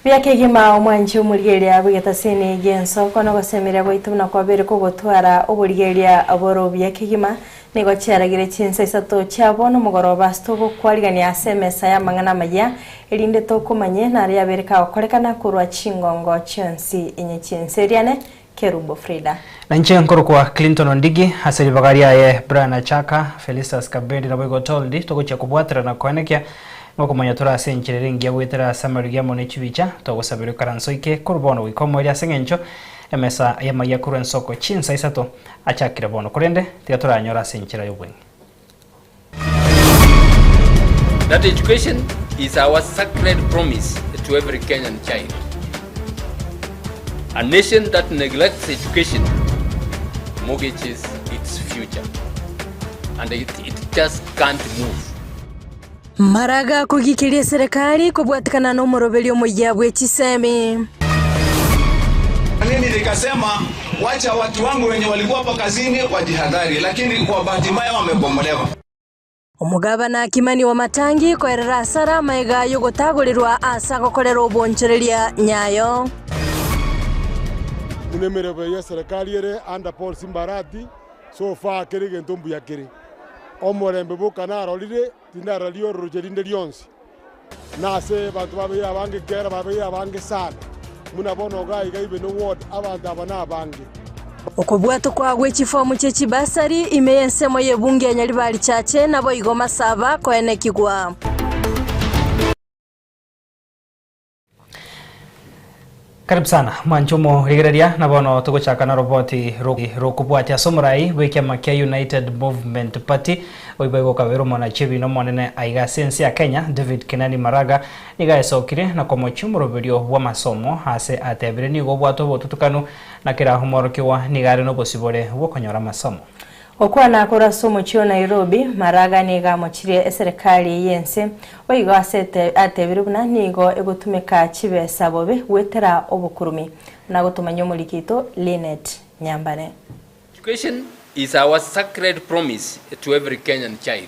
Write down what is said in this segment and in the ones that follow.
Buya kegima omwanchi omorigereria bw'egetasini gi'ensoko na ogosemeria gwaito buna kwabeire kogotwara oborigereria bore obuya kegima. Nigo chiaragire chinsa isato chia bono omogoroba ase togokwarigania ase emesa y'amang'ana amayia, erinde tokomanye naro yabeire kagokorekana korwa chingongo chionsi inye chi'ense eriane Kerubo Frida. Na inche nkorokwa Clinton Ondigi, ase ribaga riaye Brian Achaka, Felistus Kabedi naboigo Toldi, togochia kobwaterana koenekia ng'a okomanya tore ase enchera ere engiya goetera ase amariogi amo ne chibicha, togosabera oikaranse oike korwa bono goika omoerio ase eng'encho emesa y'amayia korwa ensoko chinsa isato achakire bono. Korende tiga toranyore ase enchera y'obweng'e. That education is our sacred promise to every Kenyan child. A nation that neglects education mortgages its future and it, it just can't move. Maraga kogikiria eserekari kobwatikana nomoroberio omoyia bwe chisemi. Nini nikasema wacha watu wangu wenye walikuwa hapa kazini wajihadhari, lakini kwa bahati mbaya wamebomolewa. Omogabana Kimani Wamatangi koerera asara amaiga y'ogotagorerwa ase agokorera obonchoreria Nyayo. Buna emeremo eye y'eserekari ere under Paul Simba Arati, so far kera egento mbuya kere. Omorembe boka narorire, tindararia ororoche rinde rionsi. Na ase abanto babeire abange kera babeire abange sana, buna bono iga iga even ward abanto aba nabange. Okobwatwa kwa gwe chifomu chie chibasari ime y'ensemo y'ebunge ya Nyaribari Chache naboigo Masaba koenekigwa. Karibu sana mwanche omorigereria na bono togochaka na roboti rokobwatia ase omorai bw'ekiama kia United Movement Party oiboe gokabera omonachi ebina omonene aiga ase ense ya Kenya David Kenani Maraga nigo aesokire na komochia omoroberio bw'amasomo ase atebire nigo obwate obotutukanu na kera omworokigwa nigo are nobosibore bw'okonyora amasomo. Gokwana korwa ase omochie o Nairobi, Maraga nigo amochirie eserekari y'ense boigo ase atebire buna nigo egotumeka chibesa bobe goetera obokurumi. Buna gotomanya omoriki oito Linet Nyambane. Education is our sacred promise to every Kenyan child.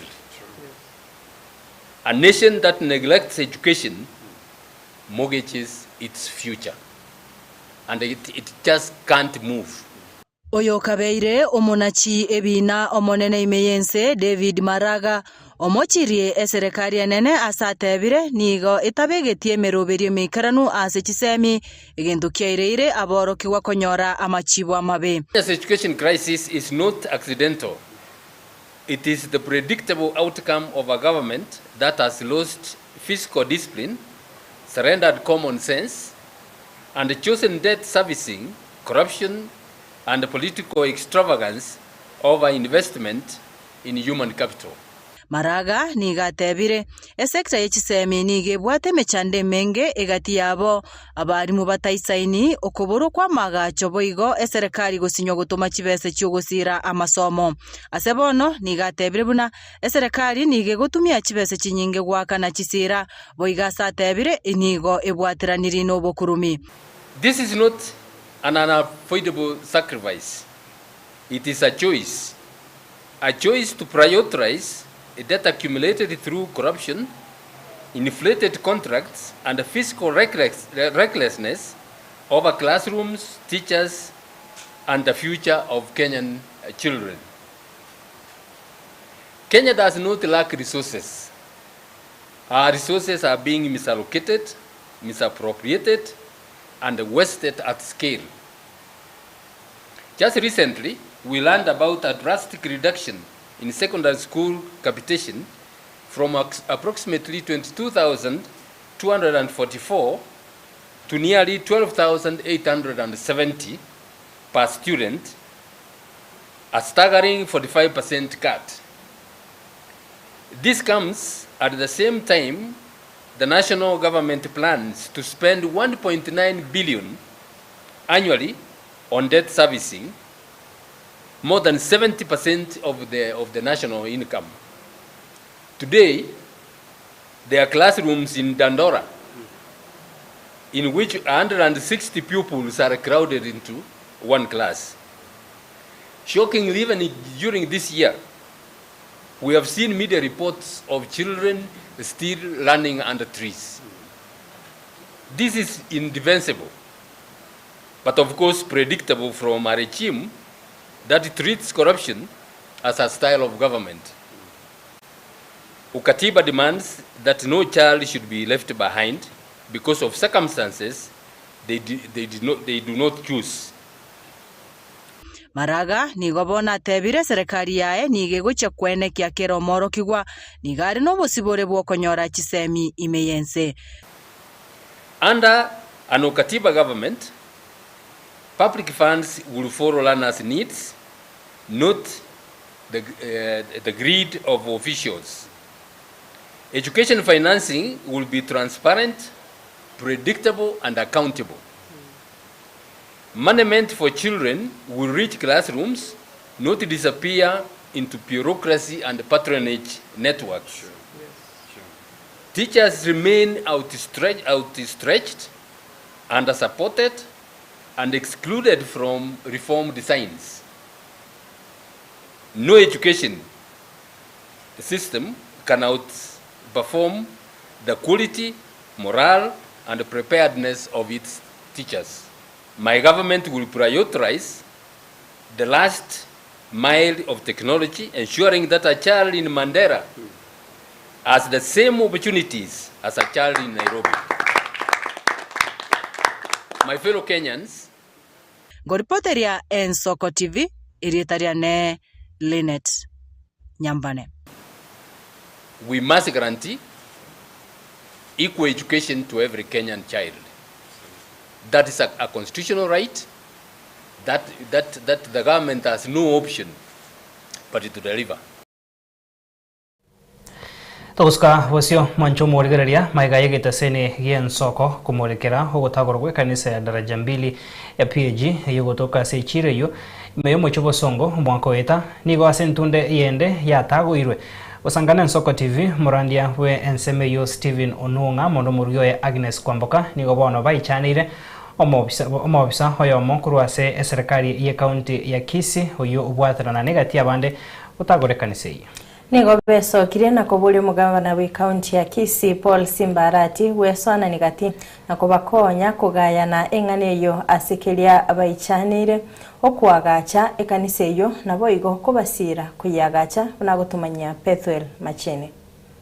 A nation that neglects education mortgages its future and it, it just can't move. Oyokabeire omonachi ebiina omonene ime y'ense, David Maraga, omochirie eserekari enene ase atebire nigo etabegetie emeroberio emeikeranu ase chisemi, egento kiaireire aborokigwa konyora amachibo amabe. Kenya's education crisis is not accidental, it is the predictable outcome of a government that has lost fiscal discipline, surrendered common sense, and chosen debt servicing corruption and political extravagance over investment in human capital. Maraga nigo atebire, Esekta ye chisemi nigo ebwate emechando emenge egati yabo, abarimu bataisaini, okoborwa kw'amaagacho boigo eserekari gosinywa gotoma chibesa chi'ogosiira amasomo. Ase bono nigo atebire buna eserekari nigo egotumia chibesa chinyinge goakana chisiira, boigo ase atebire nigo ebwateraniri nobokurumi. This is not an unavoidable sacrifice, it is a choice, a choice to prioritize debt accumulated through corruption, inflated contracts and fiscal recklessness over classrooms, teachers and the future of Kenyan children. Kenya does not lack resources. Our resources are being misallocated, misappropriated and wasted at scale. Just recently, we learned about a drastic reduction in secondary school capitation from approximately 22,244 to nearly 12,870 per student, a staggering 45% cut. This comes at the same time the national government plans to spend 1.9 billion annually on debt servicing, more than 70% of the, of the national income. Today, there are classrooms in Dandora in which 160 pupils are crowded into one class. Shockingly, even during this year, we have seen media reports of children still learning under trees. This is indefensible, but of course predictable from a regime that treats corruption as a style of government. Ukatiba demands that no child should be left behind because of circumstances they, they, did not, they do not choose. Maraga nigo bono atebire eserekari yaye nigo egochia kwenekia kera omorokigwa nigo are nobosibore bw'okonyora chisemi ime y'ense. Under an Ukatiba government, public funds will follow learners' needs, not the, the greed of officials. Education financing will be transparent, predictable, and accountable. Money meant for children will reach classrooms, not disappear into bureaucracy and patronage networks. Sure. Yes. Sure. Teachers remain outstretched, outstretched, under-supported, and excluded from reform designs. No education system can outperform the quality, morale, and preparedness of its teachers. My government will prioritize the last mile of technology, ensuring that a child in Mandera has the same opportunities as a child in Nairobi. My fellow Kenyans, Ngoripoteria Ensoko TV, erieta riane Linet Nyambane. We must guarantee equal education to every Kenyan child. That is a constitutional right that the government has no option but to deliver. Togosuka bosio mwancho omorigereria maiga y'egetaseni gi'ensoko komorekera ogotagorwa gw'ekanisa ya Daraja Mbili ya PAG eyio gotoka ase echiro eyio ime y'omochie obosongo omwaka oeta nigo ase entunde eyende yatagoirwe gosangana Ensoko TV omorandia bwe ensemo eyio Stephen Onung'a mono omorugi oye Agnes Kwamboka nigo bono baichaneire omobisa omobisa oyomo korwa ase eserekari y'ecounty ya Kisii oyio obwaterana negati abande gotagora ekanisa eyio. Nigo besokirie na koboria omogabana bw'ecounty ya Kisii Paul Simba Arati gwesoanani gati na kobakonya kogayana eng'ana eyio ase keria baichaneire okoagacha ekanisa eyio naboigo kobasira koyiagacha buna gotumanyia Pethuel Machene.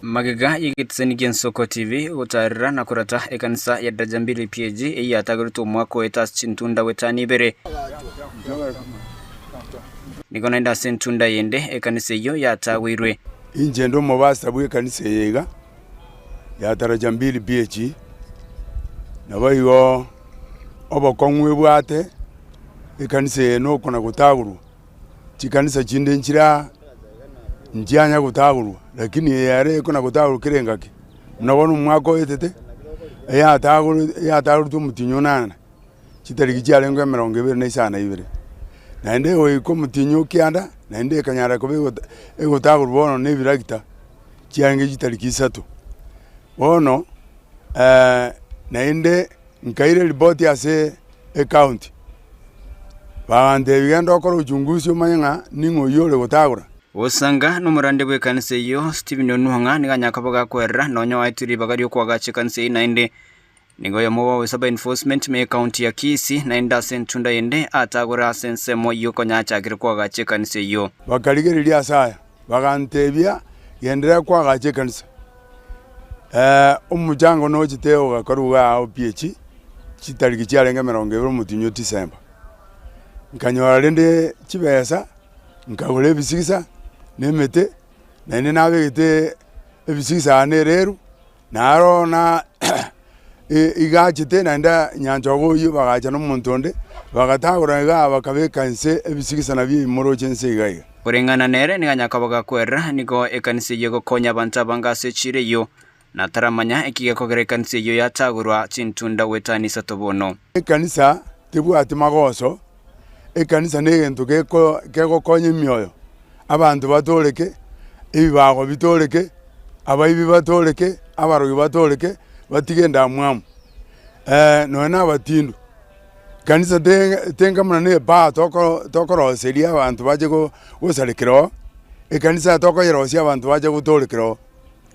Magega y'egetisani gi'Ensoko TV gotarera na korata ekanisa ya Daraja Mbili PAG eyio yatagoretwe omwaka oeta ase chintunda goetania ibere. Nigo naende ase entunda yende ekanisa eyio yatagoirwe. Inche nde omopastor bw'ekanisa eye iga ya Daraja Mbili PAG, naboigo obokong'u ebwate ekanisa eye nokona gotagorwa. Chikanisa chinde nchire aa nchianya gotagorwa, lakini eye ere ekona gotagorwa kera engaki. Buna bono omwaka oetete, eyatagore eyatagoretwe omotienyi onane, chitariki chiarenge emerongo ebere na isano na ibere. Naende goika omotienyi o kianda, naende ekanyara koba egota egotagorwa bono na ebiragita, chiarenge chitariki isato. Bono naende nkaira eripoti ase ecounty, bagantebia genda okore uchunguzi omanye ng'a ning'o oyio ore gotagora. Gosanga nomorande bw'ekanisa eyio, Stephen Onuhang'a nigo anyare gakwerera nonya oaetwe ribaga ri'okoagacha ekanisa eyio naende. Nigo oyomo bw'abaofisa ba enforcement me ecounty ya Kisii naende ase entunda ende atagore ase ensemo eyio konya achakire koagacha ekanisa eyio. Bakarigereria ase aya, bagantebia, Genderera koagacha ekanisa. Omochango nochete ogakorwa iga aa OPH, chitariki chiarenge emerongo ebere omotienyi o December. Nkanyora rende chibesa, nkagora ebisigisa, na emete, naende nabegete ebisigisa aa na ereru, Naro na iga achete naende nyancha oyio bagacha na omonto onde, bagatagora igaa bakabeka inse ebisigisa nabio ebimoroche inse iga iga. Koreng'ana nere nigo anyare gakwerera, nigo ekanisa eyio egokonya abanto abange ase echiira eyio, na taramanya eki gekogera ekanisa eyio yatagorwa chintunda goetania isato bono. Ekanisa tebwati magoso, ekanisa negento geko kegokonya emioyo, abanto batoreke, ebibago bitoreke, abaibi batoreke, abarogi batoreke, batige endamwamu, nonya na abatindu. Ekanisa te tenga buna na ebaa toko tokoroseria abanto bache go gosarekera oo, ekanisa tokoyerosia abanto bache gotorekera oo,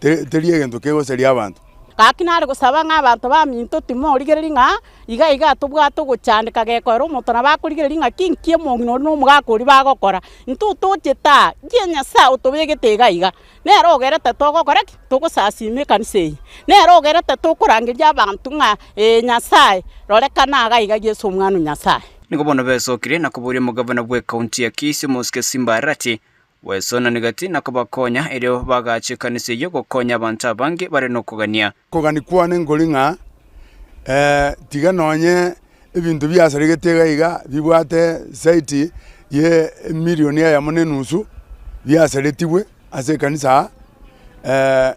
te teri egento kegosaria abanto. Gaki nare gosaba ng'a abanto baminto timorigereria ng'a iga iga tobwate ogochandeka gekoera omonto nabo akorigereria ng'a ki nki omong'ina oria na omogaka oria bagokora. Intwe tochete aa, nki Nyasae otobegete iga iga, nere ogerete togokora ki? Togosasima ekanisa eye. Nere ogerete tokorangeria abanto ng'a ee Nyasae, rorekana iga iga Yeso Omwana o Nyasae. Nigo bono besokire na koboria omogavana bw'ekaunti ya Kisii Omosike Simba Arati Gwesonania gati na kobakonya, erio bagache ekanisa eyio gokonya abanto abange bare nokogania. Kogania kwane nkori ng'a tiga nonye ebinto biasaregete iga iga bibwate zaidi ye emilioni eyemo na enusu biasaretigwe ase ekanisa aa,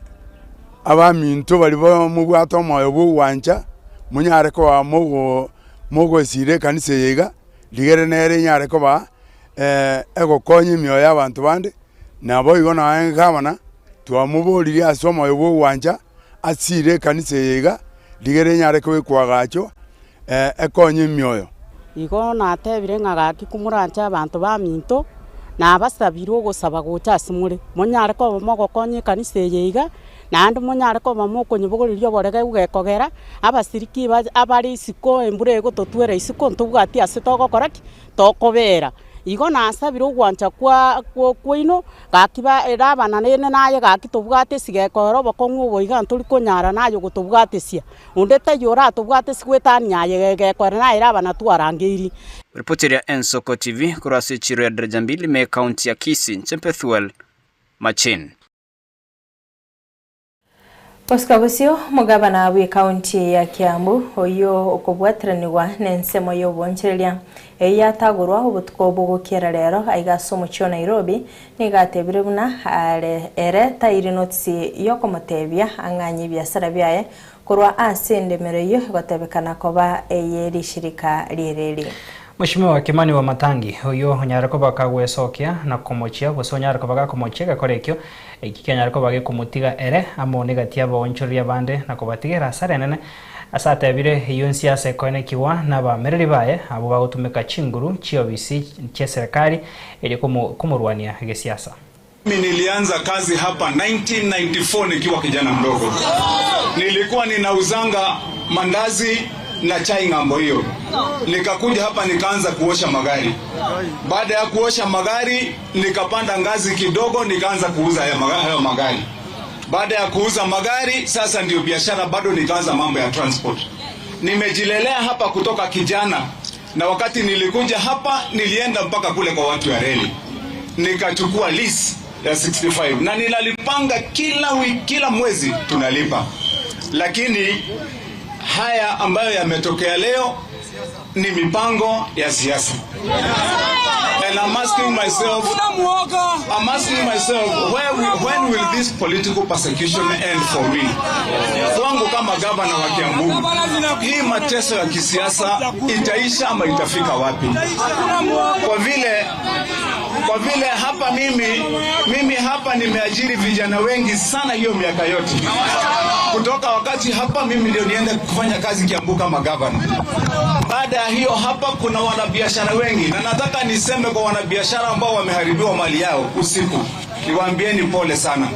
abaminto baria mobwate omoyo bwa ogwancha monyare koba mogo mogosira ekanisa eye iga, rigere nere enyare koba egokonya emioyo y'abanto bande, naboigo nonya gavana twamoboririe ase omoyo bw'ogwancha asire ekanisa eye iga, rigere enyare kobekwa agacho ekonye emioyo. Igo natebire ng'a gaki komoranche abanto baminto, nabasabire ogosaba gocha ase more, monyare koba mogokonya ekanisa eye iga, naende monyare koba mokonyebogoreria oboregeu gekogera, abasiriki abare isiko embura egototwera isiko ntobwati ase togokora ki? Tokobera. Igo nasabire ogwancha kwa kwaino, gaki Labana nere naye gaki tobwate esigeko ere obokong'u obo iga ntori konyara naye ogotobwatesia. Onde taiyo oratobwatesie goetania aye egeko ere naye Labana twarangeirie. Ripoti eria Ensoko TV korwa ase echiro ya Daraja Mbili ime ekaunti ya Kisii, inche Bethuel Machin. Gosika bosio, omogabana bw'ekaunti ya Kiambu, oyio okobwateranigwa nensemo y'obonchereria eyio yatagorwa obotuko bogokiera rero aiga ase omochie o Nairobi, nigo atebire buna are ere tairi notisi yokomotebia ang'anye ebiasara biaye korwa ase endemero eyio egotebekana koba eye rishirika ri'ereri. Mweshimiwa Kimani Wamatangi, oyio onyare koba kagwesokia na komochia gose onyare koba gakomochia egekora ekio Eki kianyare koba gekomotiga ere amo negati y'abaonchoreria bande na kobatigera asara enene, ase atebire, Eyio nsiasa ekoenekigwa nabaamereri baye, abwo bagotumeka chinguru chi'obisi chi'eserekari erio komorwania gesiasa. Mimi nilianza kazi hapa 1994 nikiwa kijana mdogo. Nilikuwa ninauzanga mandazi na chai ng'ambo hiyo. Nikakuja hapa nikaanza kuosha magari. Baada ya kuosha magari nikapanda ngazi kidogo nikaanza kuuza hayo magari. Baada ya kuuza magari sasa ndio biashara bado nikaanza mambo ya transport. Nimejilelea hapa kutoka kijana, na wakati nilikuja hapa nilienda mpaka kule kwa watu ya reli nikachukua lease ya 65 na ninalipanga kila wiki, kila mwezi tunalipa, lakini haya ambayo yametokea leo ni mipango ya siasa. And I'm asking myself, I'm asking myself where we, when will this political persecution end for me? Kwangu kama gavana wa Kiambu, hii mateso ya kisiasa itaisha ama itafika wapi? Kwa vile kwa vile hapa mimi, mimi hapa nimeajiri vijana wengi sana hiyo miaka yote kutoka wakati hapa mimi ndio niende kufanya kazi Kiambu kama gavana. Baada ya hiyo hapa kuna wanabiashara wengi, na nataka niseme kwa wanabiashara ambao wameharibiwa mali yao usiku, niwaambieni pole sana.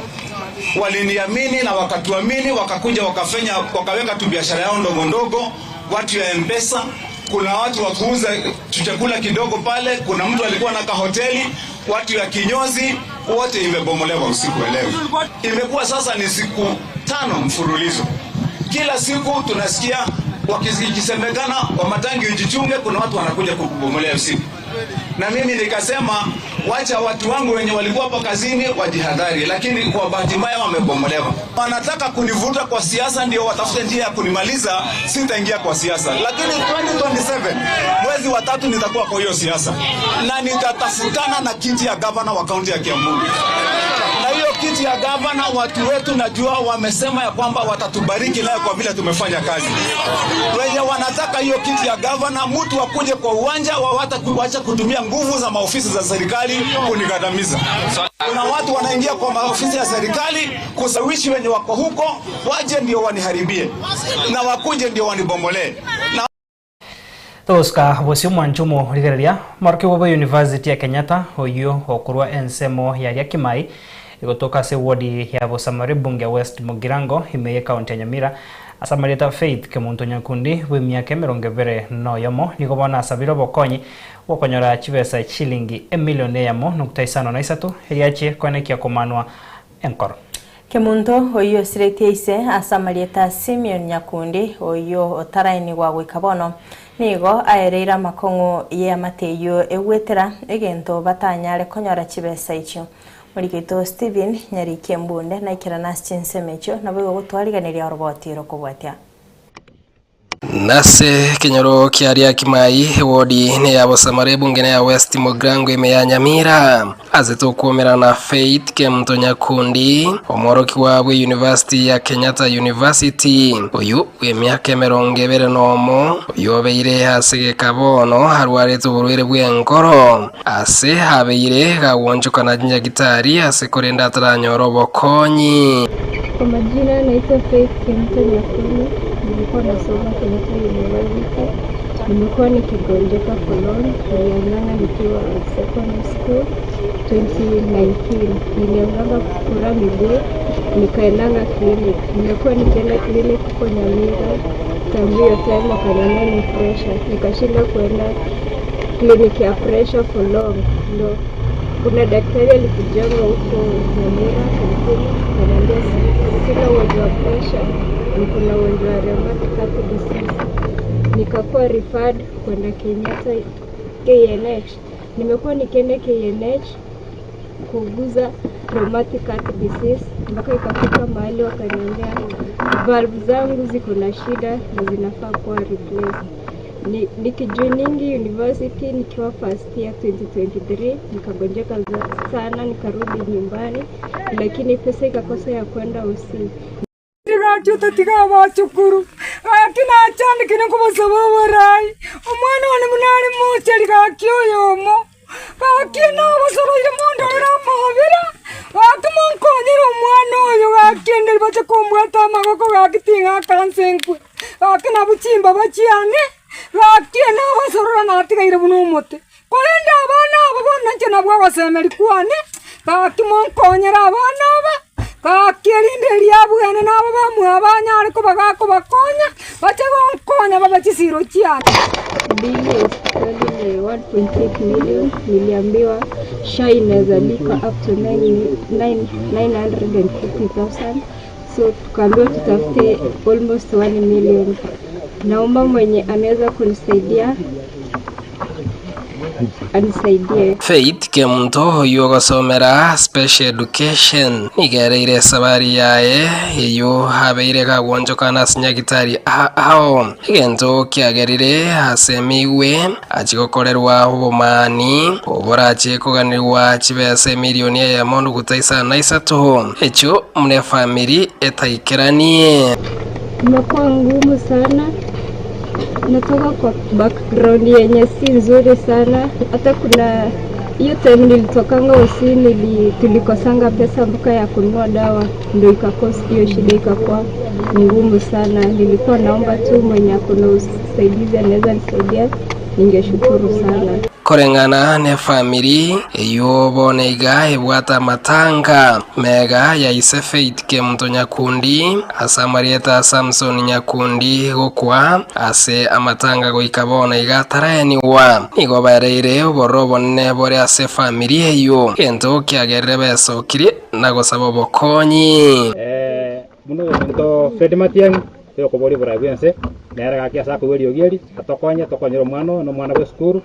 Waliniamini na wakatuamini, wakakuja wakafanya, wakaweka tu biashara yao ndogo ndogo, watu ya M-Pesa, kuna watu wa kuuza chakula kidogo pale, kuna mtu alikuwa na kahoteli, watu ya kinyozi, wote imebomolewa usiku wa leo. Imekuwa sasa ni siku tano mfululizo, kila siku tunasikia wakisemekana Wamatangi ujichunge, kuna watu wanakuja kukubomolea usiku. Na mimi nikasema wacha watu wangu wenye walikuwa hapa kazini wajihadhari, lakini kwa bahati mbaya wamebomolewa. Wanataka kunivuta kwa siasa ndio watafute njia ya kunimaliza, sitaingia kwa siasa, lakini 2027 mwezi wa tatu nitakuwa kwa hiyo siasa na nitatafutana na kiti ya gavana wa kaunti ya Kiambu. Na hiyo kiti ya gavana watu wetu najua wamesema ya kwamba watatubariki nayo kwa vile tumefanya kazi. Wenye wanataka hiyo kiti ya gavana, mtu akuje kwa uwanja wawata kuacha kutumia nguvu za maofisi za serikali kunikandamiza. Kuna watu wanaingia kwa maofisi ya serikali kusawishi wenye wako huko waje ndio waniharibie na wakuje ndio wanibomolee. Na Togosuka bosio mwanche omorigereria, omorokigwa bwe University ya Kenyatta oyio okorwa ensemo ya Riakimai Egotoka ase ewodi ya Bosamari Bunge West Mugirango ime y'Ekaunti ya Nyamira ase amarieta Faith Kemunto Nyakundi bw'emiaka 21 noyomo nigo bono asabire obokonyi bw'okonyora chibesa chilingi emilioni eyemo nukta isano na isato erio achie koenekia komanwa enkoro. Kemunto oyio osiretie ise ase amarieta Simeon Nyakundi oyio otaraenigwa goika bono nigo aereire amakong'u y'eamate eyio egwetera egento batanyare konyora chibesa echio. Morigeito Stephen Nyariki Embunde naikerane ase chinsemo echio, naboigo gotwariganiria oroboti rokobwatia. Nase ekenyoro kia Riakimai, ewodi neya Bosamara ebunge neya West Mogrango ime ya Nyamira. Ase tokuomerana Faith Kemunto Nyakundi, omworokigwa bwe University ya Kenyatta University, oyio bw'emiaka 21, oyio obeire ase geka bono arwarete oborwaire bw'enkoro. Ase abeire gagwonchoka na chinyagitari ase korende ataranyora obokonyi. Kwa majina naitwa Faith Kemunto Nyakundi, nilikuwa nasoma Kenyatta University. Nimekuwa nikigonjeka for long, nilianzanga nikiwa secondary school 2019. Nilianzanga kufura miguu, nikaendanga clinic. Nimekuwa nikienda clinic huko Nyamira, tangu hiyo time wakaniambia ni pressure. Nikashinda kuenda clinic ya pressure for long. Ndo kuna daktari alikujanga huko Nyamira akanipima, akaniambia sina ugonjwa wa pressure, niko na ugonjwa wa rheumatic heart disease. Nikakuwa referred kwenda Kenyatta KNH. Nimekuwa nikienda KNH kuuguza rheumatic heart disease mpaka ikafika mahali wakaniambia valve zangu ziko na shida na zinafaa kuwa replaced. Ni, nikijoiningi university nikiwa first year 2023 nikagonjeka sana, nikarudi nyumbani, lakini pesa ikakosa ya kwenda OC. Gaki otatiga abachukuru, gaki nachandekire nkobasaba oborai, omwana one buna are mochari gaki oyomo, gaki nabasoroire mondorere amabera, gaki monkonyere omwana oyo gaki ende bache kombwata amagoko gaki ting'aka nse nkwe, gaki nabwo chimbaba chiane, gaki nabasorora natigaire buna omote. Korende abana aba bono inche nabwo ogosemeria kwane, gaki monkonyere abana aba, gaki erinde riabwene nabo bamwabo anyare koba gakobakonya, bache gonkonya babe chisiiro chiane. Bili ya hospitali ni 1.8 million. Niliambiwa SHA inaweza lipa up to 950,000 so tukaambiwa tutafute almost 1 million. Naomba mwenye anaweza kunisaidia anisaidie. Faith Kemunto oyio ogosomera Special Education nigo ereire esabari yaye eyio abeire kagwonchokana ase nyagitari ao egento kiagerire asemigwe achie gokorerwa obomaani oborache koganigwa chibesa emilioni eyemo nduguta isano na isato echio muna efamiri etaikeranie. Imekuwa ngumu sana, natoka kwa background yenye si nzuri sana. Hata kuna hiyo time nilitokanga hosi nili, tulikosanga pesa mpaka ya kununua dawa, ndio ikakosa hiyo shida ikakuwa ngumu sana. Nilikuwa naomba tu mwenye akona usaidizi anaweza nisaidia, ningeshukuru sana. Koreng'ana nefamiri eyio bono iga ebwate amatanga mega ya ise Faith Kemunto Nyakundi ase amarieta a Samson Nyakundi gokwa ase amatanga goika bono iga ataraenigwa. Nigo baereire obororo obonene bore ase efamiri eyio, egento kiagerire besokirie na gosaba obokonyi. Buna oyominto Fred Matiang'i, oyokoboria oboraai bw'ense, nere gaki ase akoigwa eriogi eri, atokonye, tokonyere omwana oyo, na omwana bw'esukuru,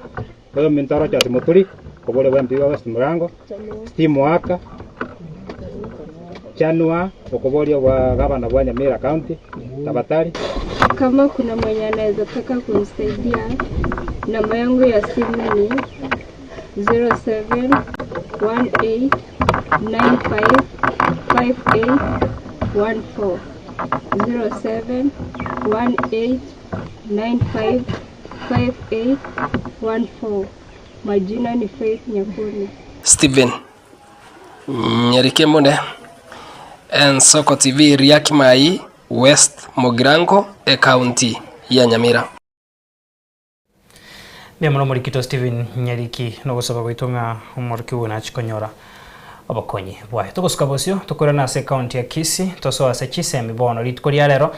oyominto Rochas Muturi, okoboria bwa MP bwa West Mugirango, Steve Mwaka, Chanua, okoboria bwa gavana bwa Nyamira County, Tabatari. Kama kuna mwenye anaweza taka kunisaidia, namba yangu ya simu ni 0718955814, 0718955814. Majina ni Faith Nyakundi. Stephen Nyarikemune, Ensoko TV, Riakimai, West Mugirango, Ekaunti ya Nyamira. Mbuya mono omorikito Stephen Nyariki nogosaba gwaito ng'a omorokigwa oyo nachi konyora obokonyi bwaye. Togosuka bosio tokoirana ase ekaunti ya Kisii tosoe ase chisemi bono rituko ria rero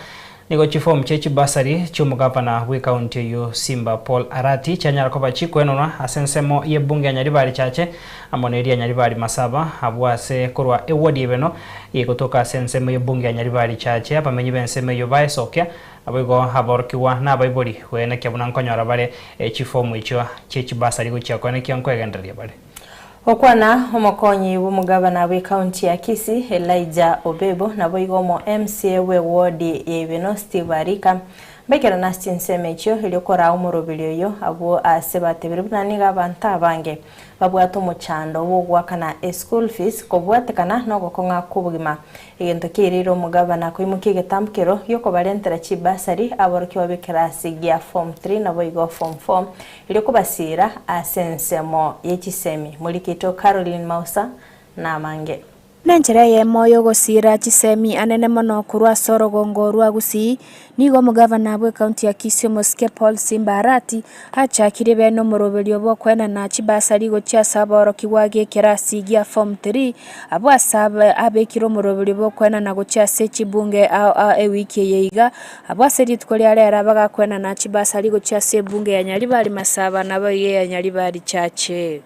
Nigo chifomu chie chibasari chi'omogavana bw'ekaunti eyio Simba Paul Arati chianyara koba chikoenanwa ase ensemo y'ebunge ya Nyaribari Chache amo neria ya Nyaribari Masaba abwo ase korwa eward y'Ebeno egotoka ase ensemo y'ebunge ya Nyaribari Chache abamenyi b'ensemo eyio baesokia naboigo aborokigwa na abaibori goenekia buna nkonyora bare chifomu echio chie chibasari gochia koenekia nkoegendereria bare. Gokwana omokonyi bw'omogabana bw'ecounty ya Kisii, Elijah Obebo, naboigo omo MCA bw'eward ya Ibeno Steve Arika, mbaikerane ase chinsemo echio erio koraa omoroberi oyo abwo ase batebire buna nigo abanto abange babwate omochando bw'ogoakana eschool fees kobwatekana nogokong'a kw'obogima. Egento kiairire omogabana koimokia egetambokero giokobarentera chibursary aborokigwa b'ekerasi gia form 3 naboigo form 4 Erio kobasiira ase ensemo ye chisemi, morikito Caroline Mausa namange. Nenchera eyemo y'ogosiira chisemi anene mono korwa ase orogongo rwa Gusii, nigo omogavana bw'ekaunti ya Kisii omosike Paul Simba Arati achakire bene omoroberio bw'okoenana chibasari gochia ase aborokigwa g'ekerasi gia form 3 abwo ase abekire omoroberio bw'okoenana gochia ase chibunge ao ao ewiki eye iga Abwo ase rituko ria rero abagakwenana chibasari gochia ase ebunge ya Nyaribari Masaba naboigo eya Nyaribari Chache.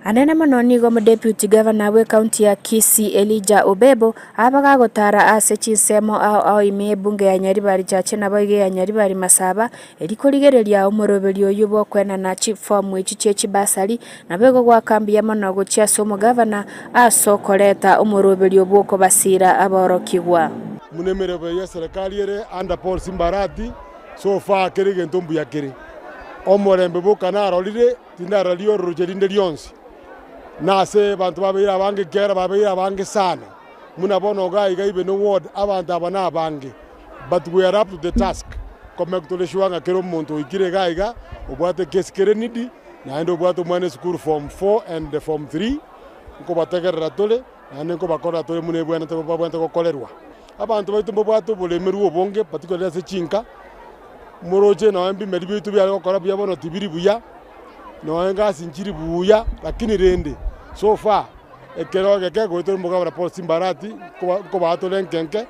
Anene mono nigo omodeputy governor bw'ecounty ya Kisii Elijah Obebo abagagotara ase chinsemo ao ao ime y'ebunge ya Nyaribari Chache naboigo eya Nyaribari Masaba Eri korigereria omoroberio oyio bw'okoenana chifomu echi chie chibasari, nabo egogoaka mbuya mono gochia ase omogavana ase okoreta omoroberio bw'okobasiira aborokigwa. Buna emeremo y'eserekari ere under Paul Simbarati, so far kera egento mbuya kere. Omorembe boka narorire, tindarora riororoche rinde rionsi. Na ase abanto babeire abange ekiagera babeire abange sana. Buna bono iga iga even ward abanto aba nabange. But we are up to the task komake tore sure ng'a kera omonto oikire iga iga obwate ekesi kere needy naende obwate omwana esukuru form 4 and form 3 nkobategerera tore naende nkobakorera tore buna ebwenerete babwenerete gokorerwa. Abanto baito mbabwate oboremerwa obonge particularly ase chinka, moroche nonye ebimeri biaito biare gokora buya bono tibiri buya, nonye egasi nchiri buya, lakini rende so far Ekero egeke goetera omogabana Paul Simbarati nkobaa tore enkenke,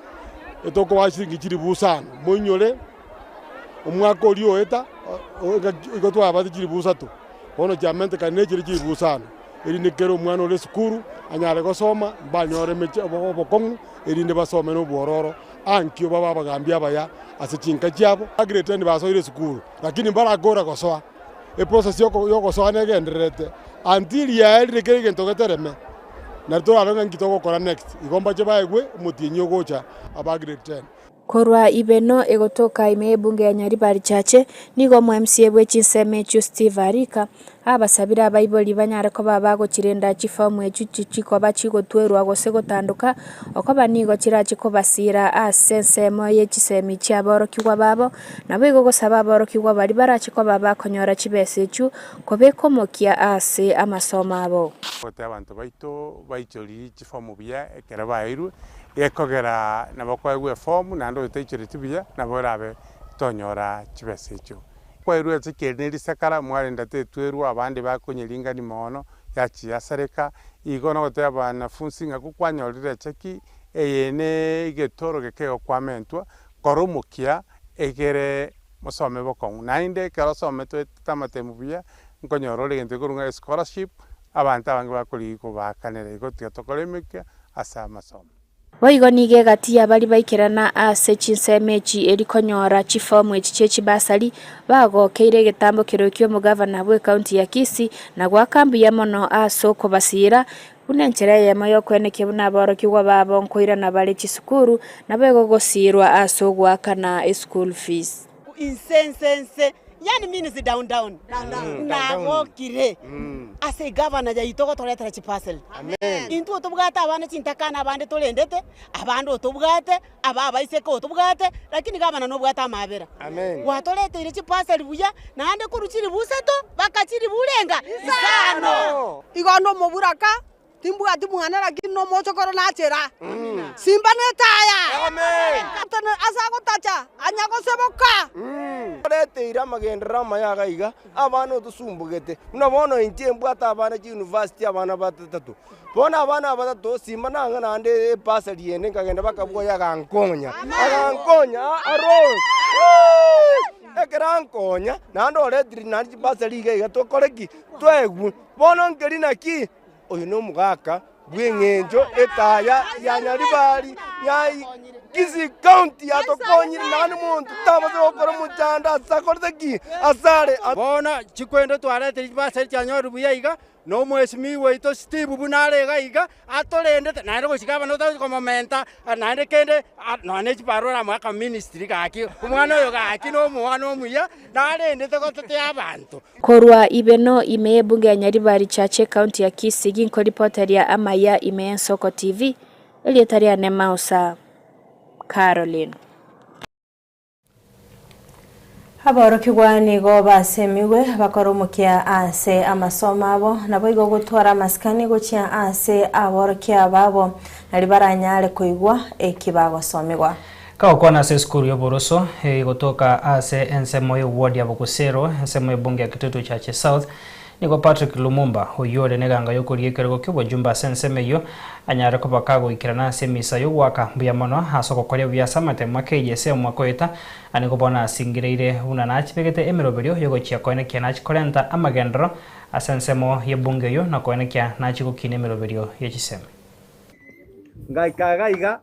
etokobaa chiringi chilifu isano, moinyore omwaka oria oeta igo twabate chilifu isato, bono chiamentekana ne chire chilifu isano, erinde kera omwana ore esukuru anyare gosoma, mbanyore emechi obokong'u erinde basome na obwororo, ankio babe abagambi abaya ase chinka chiabo. Grade ten basoire esukuru, lakini mbarakora gosoa. Eprocess yogosoa negendererete until yaerire kera egento getereme, nari torarore ng'a nki togokora next. Igo mbache baegwe omotienyi ogocha aba grade ten. Korwa Ibeno egotoka ime y'ebunge ya Nyaribari Chache, nigo omo MCA bwe chinsemo echio Steve Arika abasabire abaibori banyare koba bagochirenda chifomu echio tichikoba chigotwerwa gose gotandoka okoba nigo chirache kobasira ase ensemo ye chisemi chiaborokigwa babo Naboigo gosaba aborokigwa baria barache koba bakonyora chibesa echio, kobeka omokia ase amasomo abo. Gote abanto baito baichorie chifomu buya ekero baeirwe, gekogera nabo koegwa efomu naende oyotaichoreti buya nabo orabe tonyora chibesa echio. Kwairwe ase ekieni ne risakara, mwarenda tetwerwa, abande bakonyeringania mono, yachia yasareka, igo nogotebia abanafunsi ng'a kokwanyorire echeki eye ne egetoro gekegokwamentiwa, Kora omokia, egere mosome bokong'u. Naende ekero osomete oetete amatemu buya, nkonyora ore egento gekorwa ng'a escholarship, abanto abange bakorigia kobaakanera igo tiga tokore emekia ase amasomo. Boigo nigo egati y'abaria baikerana ase chinsemo echi eri konyora chifomu echi chie chibasari, bagokeire egetambo kerokia ki'omogavana bw'ekaunti ya Kisii na goaka mbuya mono ase okobasiira Buna enchera eyemo y'okwenekia buna aborokigwa babo nkoirana bare chisukuru, nabo egogosiirwa ase ogoakana eschool fees. Inse nse nse yani means down down nagokire ase egavana yaito gotoretera chiparcel intwe tobwate abana chintakana abande torendete abande otobwate aba abaiseke otobwate lakini gavana nobwate amabera gwatoreteire chiparcel buya naende korwa chilifu isato mpaka chilifu renga isano. Igo nomoburaka, timbwati mwana lakini nomochokoro nachera. Simba netaya. Ase agotacha, anya goseboka. Otoreteire amagenderero amaya iga iga, abana otosumbugete. Buna bono inche mbwate abana chiuniversity abana batatato. Bono abana aba batato simba nang'a naende ebasari ende nkagenda bakabua oyo agankonya, agankonya aro Ekero ankonya, naende oretire naende chibasari iga iga tokore ki? Toegwe. Bono nkeri naki? Oyo nomogaka bw'eng'encho etaya ya Nyaribari ya Kisii County yatokonyire naende monto tabasa gokora omochando ase akorete ki? Asare. Bono chikwendo twaretire chibasari chianyorire buya iga, na omwesimigwa oito Steve buna are iga iga, atorendete, naende gochika abana otagochi komomenta, naende kende nonya ne chibarua oramoe aka ministry gaki, omwana oyo gaki na omwana omuya, narendete gotetea abanto. Korwa Ibeno ime y'ebunge ya Nyaribari Church ecounty ya Kisii ginkoripoteria amaya ime y'Ensoko TV, erieta riane Mausa Caroline. Aborokigwa nigo basemigwe bakore omokia ase amasomo abo, naboigo gotwara amasikani gochia ase aborokia babo, nario baranyare koigwa eki bagosomigwa. Kagokwana ase esukuru y'oboroso egotoka ase ensemo y'eward ya Bokusero, ensemo y'ebunge ya Kitutu Chache South, nigo Patrick Lumumba, oyio ore neganga y'okoria ekerogo ki'obojumbe ase ensemo eyio, anyare koba kagoikerana ase emisa y'ogoaka mbuya mono ase ogokoria buya ase amatemo ake y'ese omwaka oeta, na nigo bono asingereire buna nachibegete emeroberio y'ogochia koenekia nachie korenta amagenderero ase ensemo y'ebunge eyio na koenekia nachie gokina emeroberio ye chisemi. Ngaika iga iga,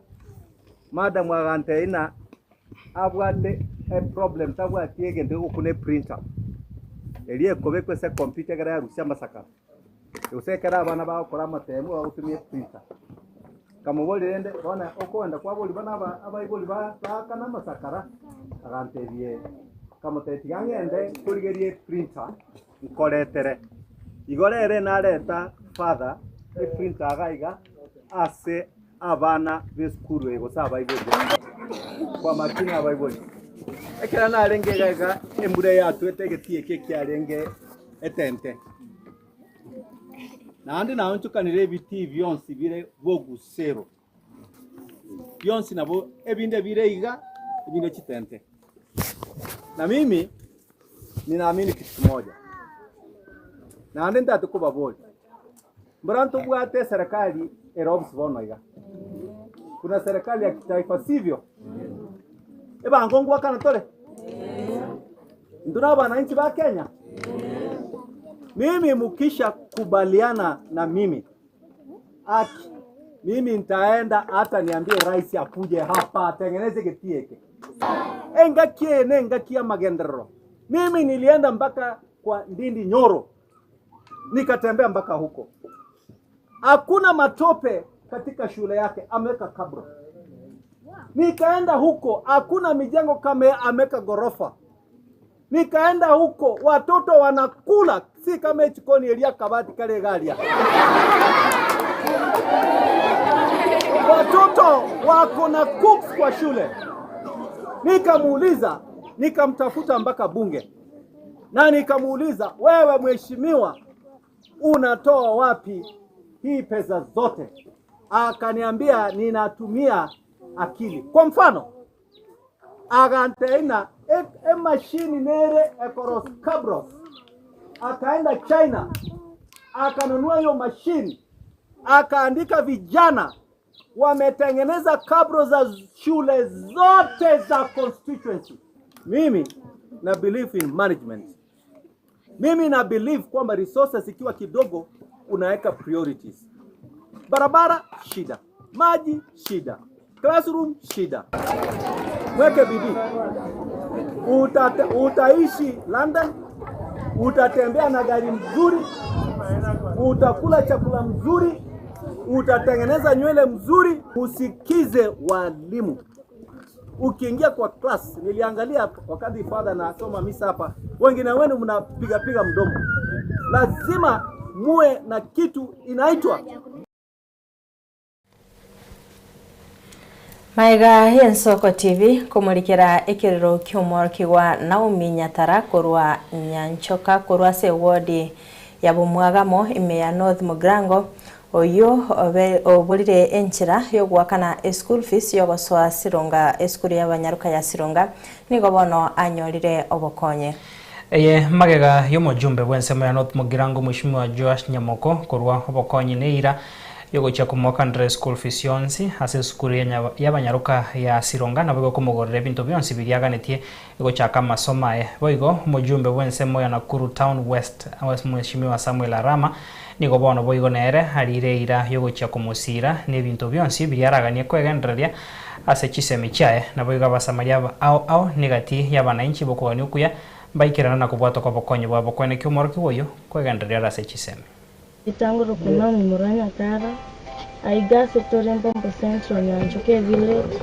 Madam agantebia ng'a abwate eproblem tabwati egento gegokuna eprinter, eria ekobekwa ase ecomputer ekero yarusia amasakara, gose ekero abana bagokora amatemu bagotumia eprinter. Nkamoboria rende bono okogenda kwaboria buna aba abaibori ba baakana amasakara, agantebia ee. Nkamotebia tiga ng'ende nkorigerie eprinter nkoretere. Igo rero nareta father eprinter iga iga ase abana b'esukuru eye gose abaibori baye, kwa makini abaibori. Ekero narenge iga iga embura yatwete egetii eke ekiarenge etente, naende naonchokanire ebitii bionsi bire bogusero, bionsi nabo ebinde bire iga, ebinde chitente. Na mimi ninaamini kitu kimoja, naende ntagete kobaboria. Mbora ntobwate eserekari ere obisi bono iga. Kuna serikali ya kitaifa sivyo? Ebango ngwakana tore? Intwe na abananchi ba Kenya? Mimi mukisha kubaliana na mimi aki mimi nitaenda hata niambie rais akuje hapa atengeneze kiti hiki. Engaki eye ne engaki y'amagenderero. Mimi nilienda mpaka kwa Ndindi Nyoro nikatembea mpaka huko, hakuna matope katika shule yake, ameweka kabro. Nikaenda huko, hakuna mijengo kama ameweka gorofa. Nikaenda huko, watoto wanakula si kama echikoni eria kabati kare garia. Watoto wako na cooks kwa shule. Nikamuuliza, nikamtafuta mpaka bunge na nikamuuliza, wewe mheshimiwa, unatoa wapi hii pesa zote? Akaniambia ninatumia akili. Kwa mfano aganteina emashini nere ekoros cabros, akaenda China akanunua hiyo mashini, akaandika vijana wametengeneza kabro za shule zote za constituency. Mimi na believe in management. Mimi na believe kwamba resources ikiwa kidogo unaweka priorities. Barabara shida, maji shida, classroom shida. Mweke bidii, Utate, utaishi London, utatembea na gari mzuri, utakula chakula mzuri, utatengeneza nywele mzuri. Usikize walimu. Ukiingia kwa class, niliangalia wakati father nasoma misa hapa, wengine wenu mnapiga piga mdomo. Lazima muwe na kitu inaitwa Magega y'Ensoko TV komorikera ekerero ki'omworokigwa Naomi Nyatara korwa Nyanchoka korwa ase ewodi ya Bomwagamo ime ya North Mugirango. Oyio oborire enchera y'ogoakana eschool fees y'ogosoa Sironga esukuru y'abanyaroka ya Sironga nigo bono anyorire obokonyi. Eye magega y'omojumbe bw'ensemo ya North Mugirango Mweshimiwa Joash Nyamoko korwa obokonyi neira yogochia komoakanera eschool fees yonsi ase esukuru y'abanyaroka ya Sironga naboigo komogorera ebinto bionsi biria aganetie gochaka amasomo aye. Boigo omojumbe bw'ensemo ya Nakuru Town West Mweshimiwa Samuel Arama nigo bono boigo nere arire eira yogochia komosiira nebinto bionsi biria araganie kwegendereria ase chisemi chiaye. Naboigo Abasamaria aba ao ao negati y'abanainchi b'okogania okuya mbaikerana na kobwatwa kw'obokonyi bwabo kweneki omworokigwa oyio kwegendereria ore ase chisemi. Ritang'ani korwa omomura Nyakara, aiga ase tore Mbombo Central Nyanchoka Evillage,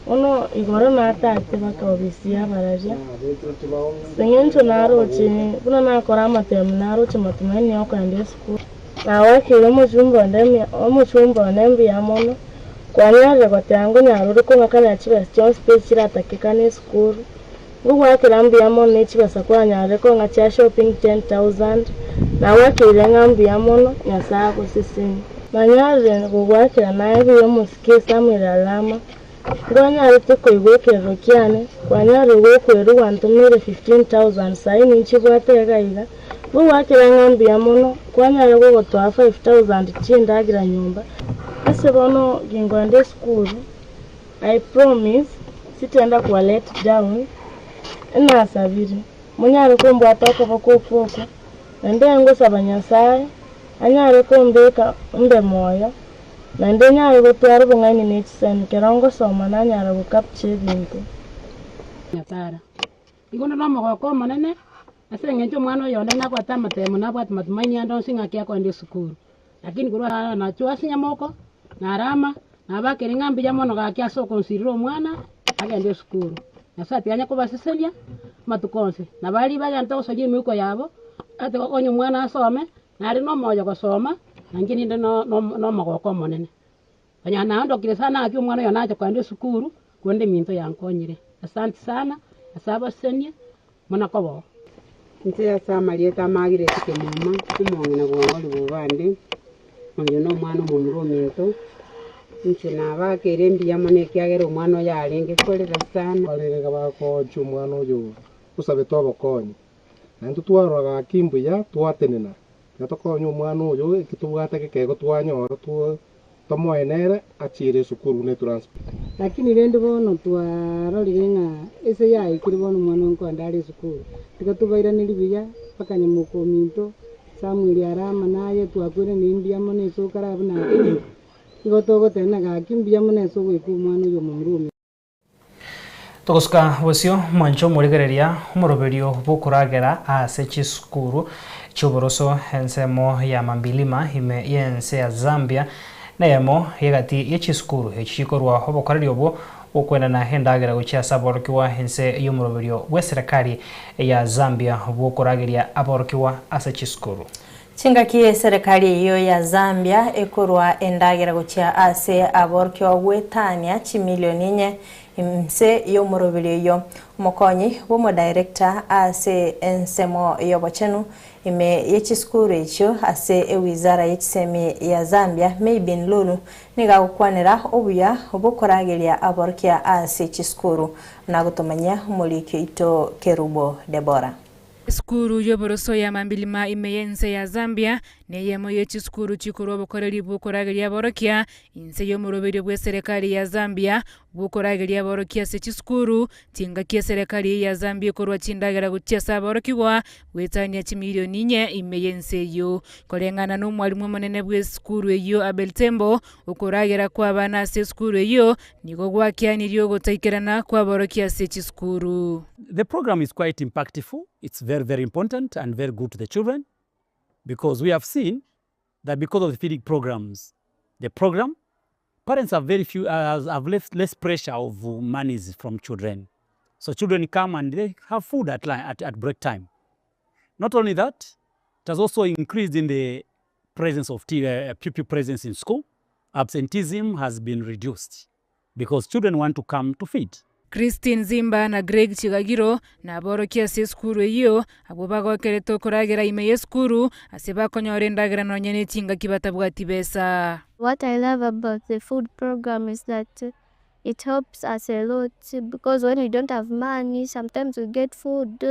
bono igoro natate baka obisi y'abararia, ase eng'encho naroche buna nakora amatemu naroche matumaini ya okogenda esukuru. Nagoakeire omochumba onde omochumba one mbuya mono, kwanyarire goteba ngonyara ore kong'akanera chibesa chionsi pi chiratakekane esukuru. Ngogoakera mbuya mono ne chibesa kwanyarire kong'a chia shopping 10,000, nagoakeire ng'a mbuya mono, Nyasae agosesenie. Nanyarire gogoakera naye buya omosike Samuel Alama, ngwanyarete koigwa ekerero kiane, kwanyarire gokwerwa gwantomeire 15,000 sahi ninchibwate iga iga, ngogoakera ng'a mbuya mono, kwanyarire gogotoa 5,000 chindagera nyomba. Ase bono ginkoenda esukuru, I promise sitenda koba let down, enasabire monyare kombwata okoboko okwo okwo, naende ngosaba Nyasae anyare kombeka mbe moyo, naende nyare gotwara obong'aini ne chisemi kero ngosoma nanyara go capture ebinto. Nyakara. Igo onde nomogoko omonene, ase eng'encho omwana oyo onde nabwate amatemo nabwate matumaini ande onsi ng'aki akoenda esukuru. Lakini korwa aa nachwo ase nyamoko, narama, nabakire ng'a mbuya mono gaki ase okonsirera omwana agende esukuru. Nyasae tiganya kobasesenia amatuko onsi. Na baria bagente gosaria emeuko yabo, ate gokonya omwana asome, nare nomoyo gosoma, na inche ninde nomogoko omonene. Onye naondokire sana gaki omwana oyo nache kogenda esukuru, korende eminto yankonyire. Asanti sana ase abasesenie, muna koboo. Inche ase amarieta amagireti kemuma, omong'ina bw'ongori bobande, oyo nomwana omomura ominto, inche nabakeire mbuya mono ekiagera omwana oyo arenge korera sana. Barere iga bagochia omwana oyo osabete obokonyi, na intwe twarora gaki mbuya twatenena, tiga tokonye omwana oyo eki tobwate gekego twanyora tomoe nere achiere esukuru ne transport. Lakini rende bono twarorire ng'a ase yaikire bono omwana oyo nkoenda are esukuru, tiga tobairanerie buya mpaka nyamoka ominto Samuel Arama naye twakoiraneria mbuya mono ase okare abwo nakure, igo togoteba ng'a gaki mbuya mono ase ogoika omwana oyo omomura ominto. Togosuka bosio mwanche omorigereria omoroberio bw'okoragera ase chisukuru chi'oboroso ensemo ya Mambilima ime y'ense ya Zambia neyemo y'egati ye chisukuru echi chikorwa obokoreri obwo bw'okwenana endagera gochia ase aborokigwa ense y'omoroberio bw'eserekari ya Zambia bw'okorageria aborokigwa ase chisukuru. Chingaki eserekari eyio ya Zambia ekorwa endagera gochia ase aborokigwa goetania chimilioni inye inse y'omoroberi oyio. Omokonyi bw'omodirector ase ensemo y'obochenu ime ye chisukuru echio ase ewizara ye chisemi ya Zambia Maybin Lulu nigo agokwanera obuya bw'okorageria aborokia ase chisukuru nagotomanyia omoriki oito Kerubo Deborah. Esukuru y'oboroso ya Mambilima ime y'ense ya Zambia neyemo ye chisukuru chikorwa obokoreri bw'okorageria aborokia inse y'omoroberio bw'eserekari ya Zambia bw'okorageria aborokia ase chisukuru chingaki eserekari eye ya Zambia ekorwa chindagera gochia ase aborokigwa goetania chimilioni inye ime y'ense eyio. Koreng'ana n'omwalimu omonene bw'esukuru eyio Abel Tembo, okoragera kw'abana ase esukuru eyio nigo gwakianirie ogotaikerana kw'aborokia ase chisukuru. The program is quite impactful, it's very very important and very good to the children because we have seen that because of the feeding programs, the program, parents have very few, have less, less pressure of monies from children. So children come and they have food at, at, at break time. Not only that, it has also increased in the presence of pupil presence in school. Absenteeism has been reduced because children want to come to feed. Christine Zimba na Greg Chigagiro naborokia ase esukuru eyio, abwo bagokerete okoragera ime y'esukuru ase bakonyora endagera nonya ne chingaki batabwati besa. What I love about the food program is that it helps us a lot because when we don't have money sometimes we get food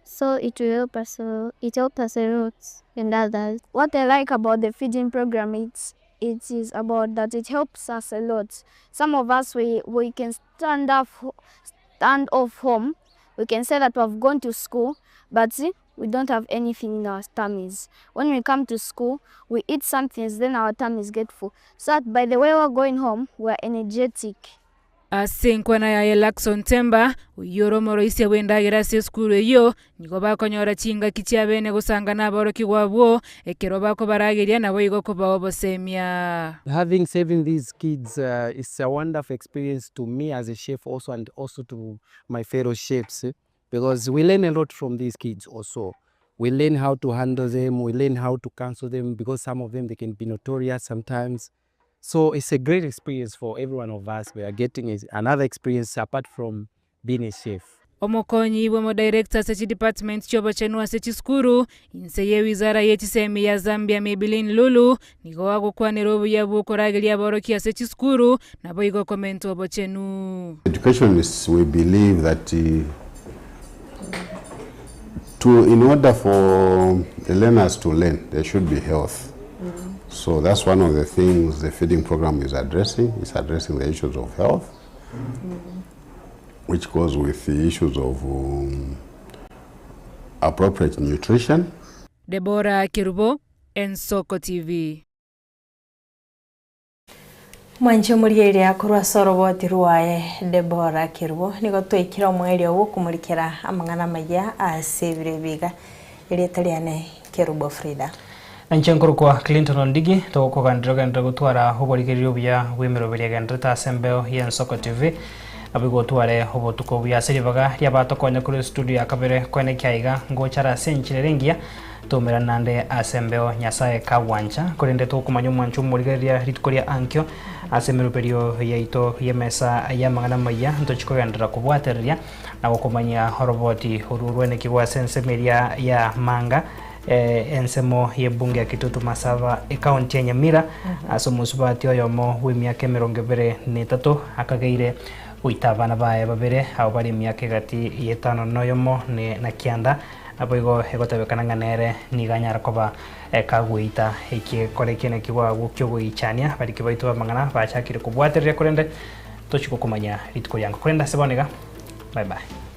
so it will help us it helps us a lot and others. What I like about the feeding program it's it is about that it helps us a lot. Some of us we, we can stand up stand off home we can say that we have gone to school but we don't have anything in our tummies. When we come to school we eat something then our tummies get full so that by the way we're going home we're energetic. Ase enkwana yaye Luckson Temba, oyio ore omoroisia bw'endagera ase esukuru eyio, nigo bakonyora chingaki chiabene gosanga naborokigwa abwo, ekero bakobarageria naboigo kobaa obosemia. Having serving these kids it's a wonderful experience to me as a chef also and also to my fellow chefs because we learn a lot from these kids also. We learn how to handle them, we learn how to counsel them because some of them they can be notorious sometimes. So it's a great experience for every one of us. We are getting another experience apart from being a chef. Omokonyi bw'omodirector ase chidepartment chi'obochenu ase chisukuru, inse y'ewizara ye chisemi ya Zambia Maybelline Lulu, nigo agokwanera obuya bw'okorageria aborokia ase chisukuru, naboigo komenta obochenu. Educationists, we believe that to, in order for the learners to learn, there should be health. So that's one of the things the feeding program is addressing. It's addressing the issues of health, which goes with the issues of appropriate nutrition. Deborah Kerubo, Ensoko TV. Mwanche omorigereria akorwa ase oroboti rwaye Deborah Kerubo, nigo twaikire omoerio bw'okomorikera amang'ana amaya ase ebiro ebi iga. Erieta riane Kerubo Frida. Na inche nkorokwa Clinton Ondigi, togokoganderera ogenderere gotwara oborigereria obuya bw'emeroberi egendererete ase embeo y'Ensoko TV. Naboigo otware obotuko obuya ase ribaga ri'abatokonya korwa estudio ya kabere koenekia aiga ngochare ase enchera ere engiya, toumerane naende ase embeo Nyasae kagwancha. Korende tokomanya omwancho omorigereria rituko ria ankio ase emeroberio yaito y'emesa y'amang'ana amayia, ntochie kogenderera kobwatereria na gokomanyia oroboti orwo rwenekigwe ase ensemo eria ya Manga, ensemo y'ebunge ya Kitutu Masaba, ekaunti ya Nyamira, ase omosubati oyomo bw'emiaka emerongo ebere na etato akageire goita abana baye babere abwo bare emiaka egati y'etano na oyomo na kianda. Naboigo egotebekana ng'a nere nigo anyare koba kagoita ekiekore ekiene kigwagwo ki'ogoichania. Abariki baito b'amang'ana bachakire kobwatereria korende tochia gokomanya rituko riango. Korende ase bono iga, bye bye.